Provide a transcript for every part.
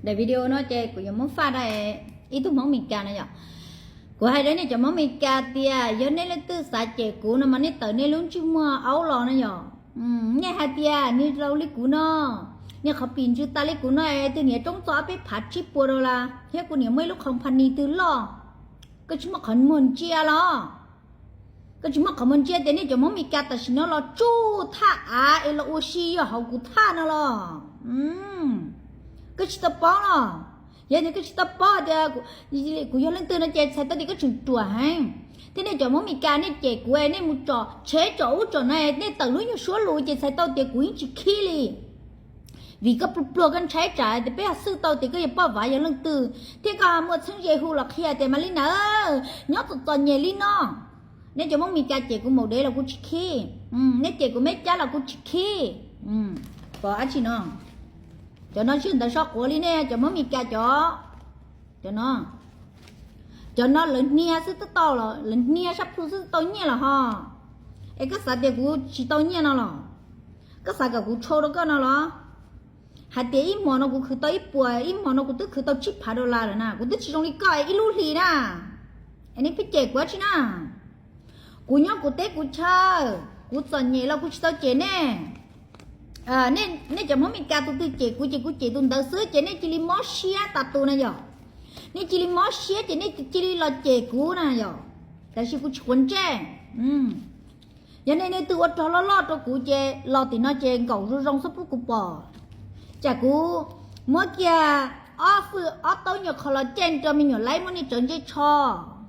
Daim video no ces kuv yuav muab faj rau ib tug Hmoob Meskas no yom. Kuv hais rau nej cov Hmoob Meskas tias yog nej leej twg xav cem kuv no mas nej tawm nej lub ntsej muag aub los no yom. Nej hais tias nws laus li kuv no, nws qhov pim ntsws tas li kuv no es twg niam roob txog ob peb phav tsib puas dollar thiab kuv niam muaj ib lub company twg loj, koj tsis muaj qhov muag ntsia los? Koj tsis muaj qhov muag ntsia tias nej cov Hmoob Meskas tam sim no los tsuj thaj av es los ua si yog hauv kuv thaj no los? Koj tsis tau paub los? Yog tias koj tsis tau paub tias kuv yog leej twg no ces txhais tau tias koj tseem ruam heev. Thiab nej cov Hmoob Meskas nej cem kuv, nej mus tsom tsheb tsom ub tsom no, nej tawm lub nyuag suab lus ces txhais tau tias kuv yeej tsis khib li. Vim koj pluag pluag koj ntshai tsam tias peb xwb tau tias koj yog poj vav yog leej twg thiab koj muaj txheeb ze hu los qhia tias Malinawb nyob txom txom nyem li no. Nej cov Hmoob Meskas cem kuv maum dev los kuv tsis khib, nej cem kuv meb cab los kuv tsis khib. Pom dab tsi no? Cov no tsis ntawd so quav li nej cov Hmoob Meskas cov, cov no, cov no lawv hnia xwb twb tau los, lawv hnia sab plhu xwb twb tau nyiaj los ho. Es koj xav tias kuv tsis tau nyiaj no los? Koj xav kom kuv tsho rau koj no los? Hais tias ib hmos no kuv khwv tau ib puas, ib hmos no kuv twb khwv tau tsib phav dollar lawm na, kuv twb tsis zoo li koj ib lub hlis na. Es nej pheej cem kuv dab tsi na? Kuv nyob kuv teb kuv chaw, kuv txom nyem los kuv tsis tau cem nej. Nej cov Hmoob Meskas tus twg cem kuv ces kuv cem tus ntawd xwb ces nej cia li mob siab tas tus na yom. Nej cia li mob siab ces nej cia li los cem kuv na yom. Tab sis kuv tsis quav ntsej. Yog nej leej twg ua rog loj loj rau kuv ces los tim no ces nkaum zoo zoo xwb pub kuv pom. Tsam kuv muab kiag ob fwj ob taub nyuag qho los caij rau me nyuam laib muab nej tsawv ntsej tsho.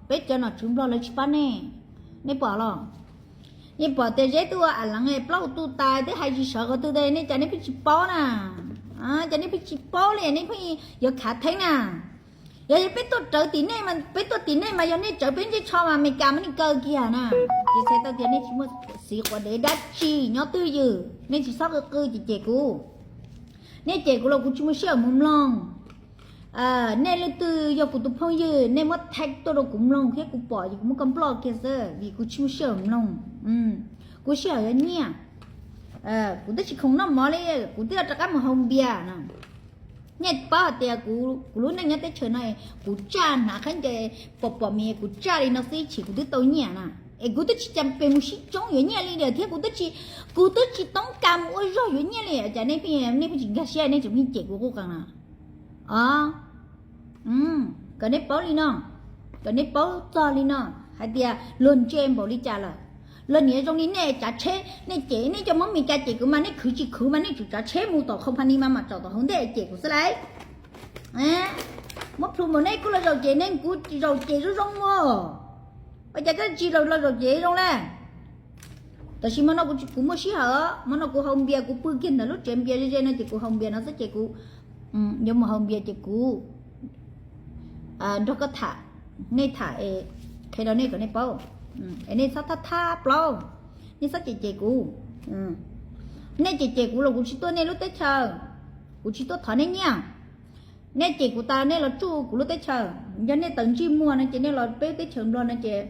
Peb cov nom tswv Nplog lawv tsis pab nej, nej pom los? Nej pom tias Zeb twb ua a leev plaub hau tu tas twb hais tsis sawv qhov twg tas nej cas nej pheej tsis paub na? Cas nej pheej tsis paub li, nej pheej yuav khav theeb na? Yog peb tuaj rawv tim nej, peb tuaj tim nej mas yog nej tsawv peb ntsej tsho mas Meskas muab nej kaw kiag na. Ces txhais tau tias nej tsis muaj xiv quav dev dab tsi nyob twj ywm, nej tsis txhob qw qw ces cem kuv. Nej cem kuv los kuv tsis muaj sij hawm mus mloog. Nej leej twg yog kuv tus phooj ywg nej muab thaij tuaj rau kuv mloog thiab kuv pom ces kuv muab koj block kiag xwb vim kuv tsis muaj sij hawm mloog. Kuv sij hawm yuav nyiaj, kuv twb tsis khoom noj mov li, kuv twb yuav rov qab mus haus npias no. Nej paub hais tias kuv lub neej nyob teb chaws no kuv tsaj hnav khaub ncaws pom pom mis kuv tsaj li no xwb chim kuv twb tau nyiaj na. Es kuv twb tsis cas pes mus sib tsoob yuav nyiaj li thiab kuv twb tsis, kuv twb tsis toob kas mus ua zog yuav nyiaj li cas nej, nej pheej tsis nkag siab nej tseem pheej cem kuv quj qees na. Os, kom nej paub li no, kom nej paub txog li no hais tias luag ntse npaum li cas lawm. Luag niam zoo li nej tsav tsheb, nej cem, nej cov Hmoob Meskas cem kuv mas nej khwv tsis khwv mas nej tsum tsav tsheb mus tom company mas mam tsaum tom hauv ntej cem kuv xwb lauj. Muab plhu npaum nej kuj los zaum cem neeg, kuv zaum cem zoo zoo mus. Ua cas koj tsis los zaum cem zoo lawm? Tab sis hmo no kuv muaj sij hawm, hmo no kuv haus npias, kuv pw kiag ntawm lub tsev npias ze ze no ces kuv haus npias no xwb ces kuv yuav mus haus npias ces kuv nrog koj tham, nej tham, qhia rau nej kom nej paub, es nej txhob thab thab plaub, nej txhob cem cem kuv. Nej cem cem kuv los kuv tsis tuaj nej lub teb chaws, kuv tsis tuaj thov nej nyiaj. Nej cem kuv tas nej los tsuj kuv lub teb chaws, yog nej tawm ntsej muag no ces nej los peb lub teb chaws Nplog no ces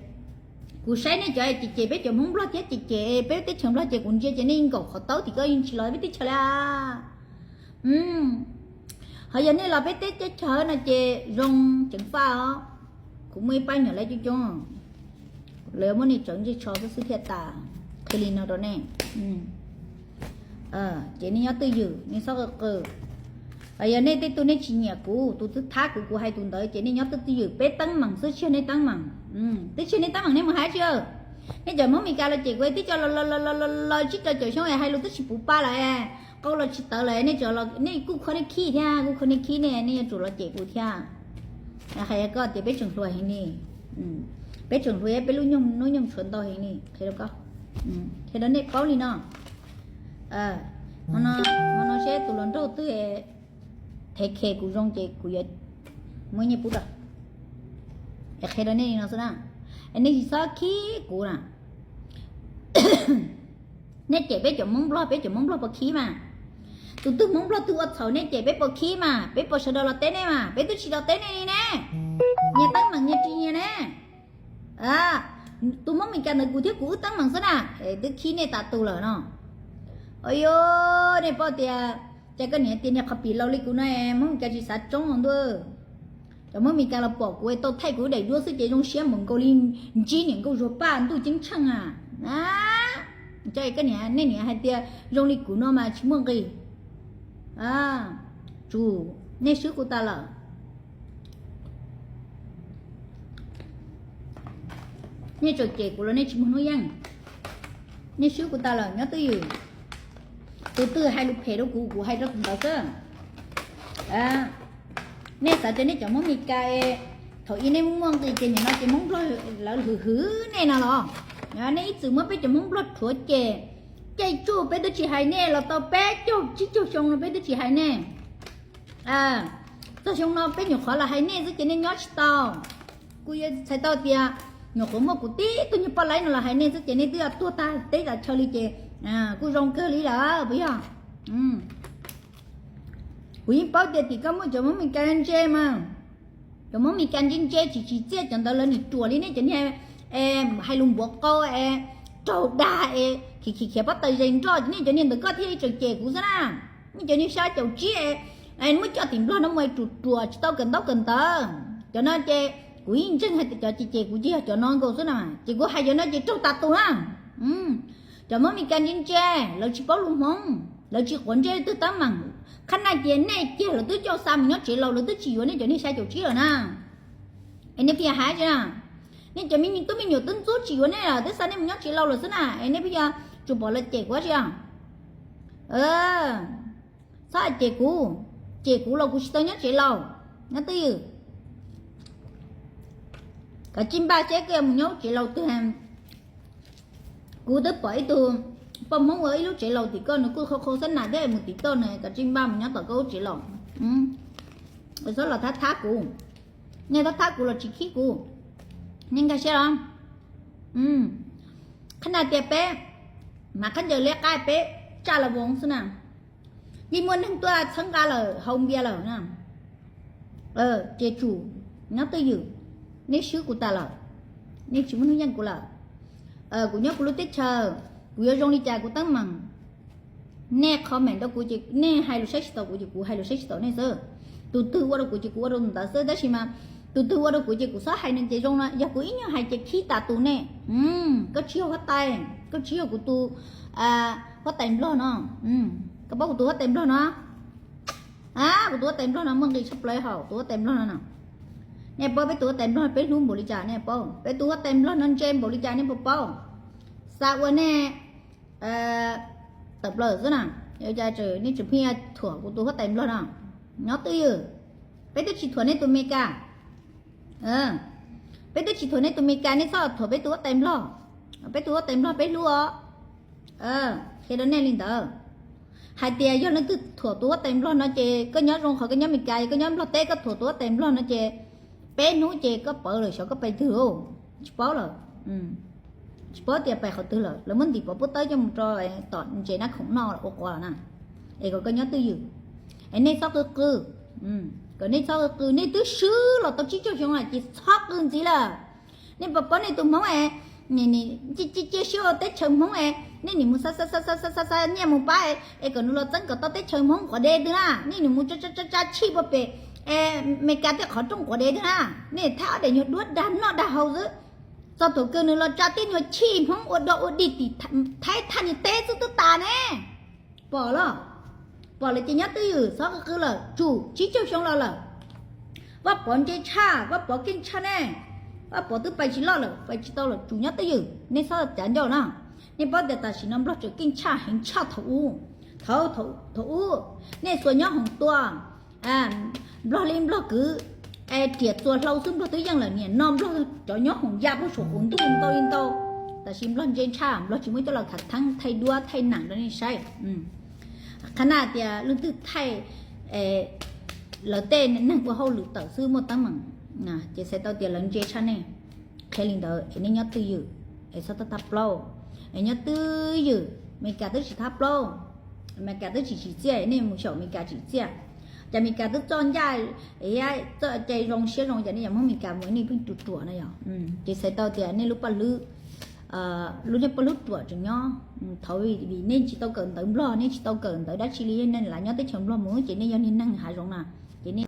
kuv saib nej cov cem cem peb cov Hmoob Nplog thiab cem cem peb lub teb chaws Nplog ces kuv ntsia ces nej nkaum qhov taub tim koj yeej tsis los peb teb chaws li. Ho yog nej los peb teb chaws no ces zoo ceev faj os. Kuv muaj ib pab nyuam laib coob coob, lawv muab nej tsawv ntsej tsho xwb xwb thiaj tas. Qhia li no rau nej, ces nej nyob twj ywm, nej txhob qw qw. Yog nej tej tug nej tsis nyiam kuv, tus twb thab kuv, kuv hais tus ntawd ces nej nyob twj twj ywm, peb teeb meem xwb tsis yog nej teeb meem. Twb tsis yog nej teeb meem nej mus hais tsi. Nej cov Hmoob Meskas los cem kuv twb coj los los los los tsib rau caum xyoo es hais lus twb tsis puv pa lawm, qau los tsis tawv lawm, nej kuj khuv nej khib thiab, kuj khuv nej khib ne, nej yuav tsum los cem kuv thiab. Hais koj tias peb tseem hluas heev li, peb tseem hluas, peb lub nyoog hnub nyoog tshuav ntau heev li, qhia rau koj, qhia rau nej paub li no. Hmo no seb tus hluas nraug twg thev khes kuv zoo ces kuv yuav muab nyiaj pub rau. Es qhia rau nej li no xwb na, es nej tsis txhob khib kuv na. Nej cem peb cov Hmoob Nplog, peb cov Hmoob Nplog puas khib mas? Tus twg Hmoob Nplog twg ua txhaum nej cem peb puas khib mas? Peb puas sawv daws los teb nej mas? Peb twb tsis los teb nej li ne. Nyias teeb meem nyias ris nyias ne. Tus Hmoob Meskas ntawd kuv thiab kuv wb teeb meem xwb na, es twb khib nej tas tus lawm no. Ua yuav nej paub tias Ces koj niam tias niag qhov pim laus li kuv no, Hmoob Meskas tsis xav tsoob ntuj. Cov Hmoob Meskas los pom kuv tau thaij kuv daim duab xwb ces zoo siab npaum nkaus li ntsib niam nkauj Zuag Paj ntuj ceeb tsheej a. Cov koj niam, nej niam hais tias zoo li kuv no mas tsis muaj nqis. Tsum, nej swb kuv tas lawm. Nej tseem cem kuv los nej tsis muaj hnub yeej. Nej swb kuv tas lawm nyob twj ywm. Tus twg hais lus phem rau kuv, kuv hais rau tus ntawd xwb. Nej xav tias nej cov Hmoob Meskas, thaum ub nej muaj nqis ces nim no ces Hmoob Nplog lawv hwv hwv nej no los? Nej ib txwm muab peb cov Hmoob Nplog rhuav ces, caij tsuj peb twb tsis hais nej los tau peb caug tsib caug xyoo no peb twb tsis hais nej. Txog xyoo no peb nyuam qhuav los hais nej xwb ces nej nyob tsis tau. Kuv yuav txhais tau tias nyuam qhuav muaj kuv tib tug nyuag poj laib no los hais nej xwb ces nej twb yuav tuag tag teb tag chaw li ces kuj zoo kawg li lawm puas yog? Kuv yeej paub tias tim koj muaj cov Hmoob Meskas ntse mas, cov Hmoob Meskas ntse ntse tsis tsim txiaj cov ntawd lawv nim ruam li nej cov niag hais lus npuav qau es raug dag es khiav khiav khiav pob taws zes nroj, nej cov niag ntawd koj thiaj tseem cem kuv xwb na. Nej cov niag xya caum tsib es muab coj tim Nplog no mus ruam ruam tsis tau kawm ntaub kawm ntawv, cov no ces kuv yeej ntseeg hais tias cov cem cem kuv ces yog cov no nkaus xwb na, ces kuv hais cov no ces raug tas tus na. Cov Hmoob Meskas ntse ntse, lawv tsis paub lus Hmoob, lawv tsis quav ntsej leej twg teeb meem. Qhab na ces nej kiag lawv twb coj xa mus nyob tsev laus, lawv twb tsis yuav nej cov niag xya caum tsib lawm na. Es nej pheej hais tsis na, nej cov me tub me nyuam twb ntxub tsis yuav nej lawm, twb xa nej mus nyob tsev laus lawm xwb na, es nej pheej yuav tsum pom lawv cem kuv tsis os. Txhob cem kuv, cem kuv los kuv tsis tau nyob tsev laus, nyob twj ywm. Kav tsij npaj seb koj yuav mus nyob tsev laus twg. Kuv twb pom ib tug poj Hmoob ua ib lub tsev laus tim koj, nws kuj qhau qhau xab nam thiab, mus tim toj nws, kav tsij npaj mus nyob tom koj lub tsev laus. Txhob los thab thab kuv, nej thab thab kuv los tsis khib kuv, nej nkag siab los. Qhab na tias peb mas khaub ncaws liab qab peb tsaj los voos xwb na, yeej muaj neeg tuaj txhawb nqa lawm haus npias lawm na. Ces tsum nyob twj ywm, nej swb kuv tas lawm, nej tsis muaj hnub yeej kuv lawm. Kuv nyob kuv lub teb chaws, kuv yuav zoo li cas kuv teeb meem. Nej comment rau kuv ces nej hais lus saib tsis taus kuv ces kuv hais lus saib tsis taus nej xwb. Tus twg ua rau kuv ces kuv ua rau tus ntawd xwb, tab sis mas tus twg ua rau kuv ces kuv txhob hais nws ces zoo no, yog kuv ib nyuag hais ces khib tas tus nej. Koj tsis yog huab tais, koj tsis yog kuv tus huab tais nplog no. Koj paub kuv tus huab tais nplog no? Kuv tus huab tais nplog no muaj nqis tshaj plaws hauv tus huab tais nplog no no. Nej paub peb tus huab tais nplog peb hlub npaum li cas, nej paub peb tus huab tais nplog no ntse npaum li cas, nej puas paub? Xa ua nej tawm plaws xwb na. Nej tseem pheej thuam kuv tus huab tais nplog no. Nyob twj ywm, peb twb tsis thuam nej tus Meskas. Peb twb tsis thuam nej tus Meskas, nej txhob thuam peb tus huab tais nplog. Peb tus huab tais nplog peb hlub os. Qhia rau nej li ntawd, hais tias yog leej twg thuam tus huab tais nplog no ces koj nyob zoo qhov koj nyob Meskas, koj nyob nplog teb koj thuam tus huab tais nplog no ces peb hnub ces koj pawv lawm, xyov koj pais twg lawm. Tsis paub lawm, tsis paub tias pais qhov twg lawm, lawv muab ntim pov pub tawb coj mus rau tom ntses nab khoom noj ua quav na. Es kom koj nyob twj ywm, es nej txhob qw qw, kom nej txhob qw qw, nej twb swb los tau tsib caug xyoo lawm ces txhob qw ntxiv lawm. Nej puas paub nej tus Hmoob es cia siab ua teb chaws Hmoob es nej nim mus xa xa xa xa xa xa nyiaj mus pab es kom nws los txeeb kom tau teb chaws Hmoob quav dev twg na, nej nim mus tsa tsa tsa tshij puag pem Meskas tej qhov rooj quav dev twg na, nej thaij ob daim nyuag duab dag noj dag haus xwb. Txog thaum kawg nws los tsa tej nyuag tshij Hmoob ua dog ua dig tim Thaib thaj niag teb xwb twb tas ne. Pom los, pom lawm ces nyob twj ywm, txhob qw qw lawm, tsum tsib caug xyoo los lawm. Vaj Pov ntse tshaj, Vaj Pov keej tshaj ne. Vaj Pov twb pais tsis loj lawm, pais tsis tau lawm, tsum nyob twj ywm, nej txhob cav ncauj na. Nej paub tias tam sim no Nplog tseem keej tshaj heev tshaj thaum ub. Thaum, thaum ub nej xuas nyob hoom tua, Nplog li Nplog kwv, riam txuas hlau xwb Nplog twb yeej lawm, niam no Nplog cov nyob hoom ya puag saum qaum ntuj li ntau li ntau. Tam sim Nplog ntse tshaj, Nplog tsis muaj coj los khav theeb thaij duab thaij nam rau nej saib. Qhab na tias leej twg thaij lawv tej neeg ua hauj lwm tawm xwb muaj teeb meem, ces txhais tau tias lawv ntse tshaj nej. Qhia li ntawd es nej nyob twj ywm, es txhob thab thab plaub, es nyob twj ywm. Meskas twb tsis thab plaub, Meskas twb tsis tsim txiaj, nej mus xyaum Meskas tsim txiaj. Cas Meskas twb txoj ncaj, txoj cai zoo siab zoo, cas nej yuav muab Meskas mus nej pheej ruam ruam no yog. Ces txhais tau tias nej lub paj hlwb lub nyob pab lub ruam tseem nyob. Thaum vim nej tsis tau kawm ntawv Nplog, nej tsis tau kawm ntawv dab tsi li, nej lam nyob teb chaws Nplog mus ces nej yog niag neeg hav zoov na, ces nej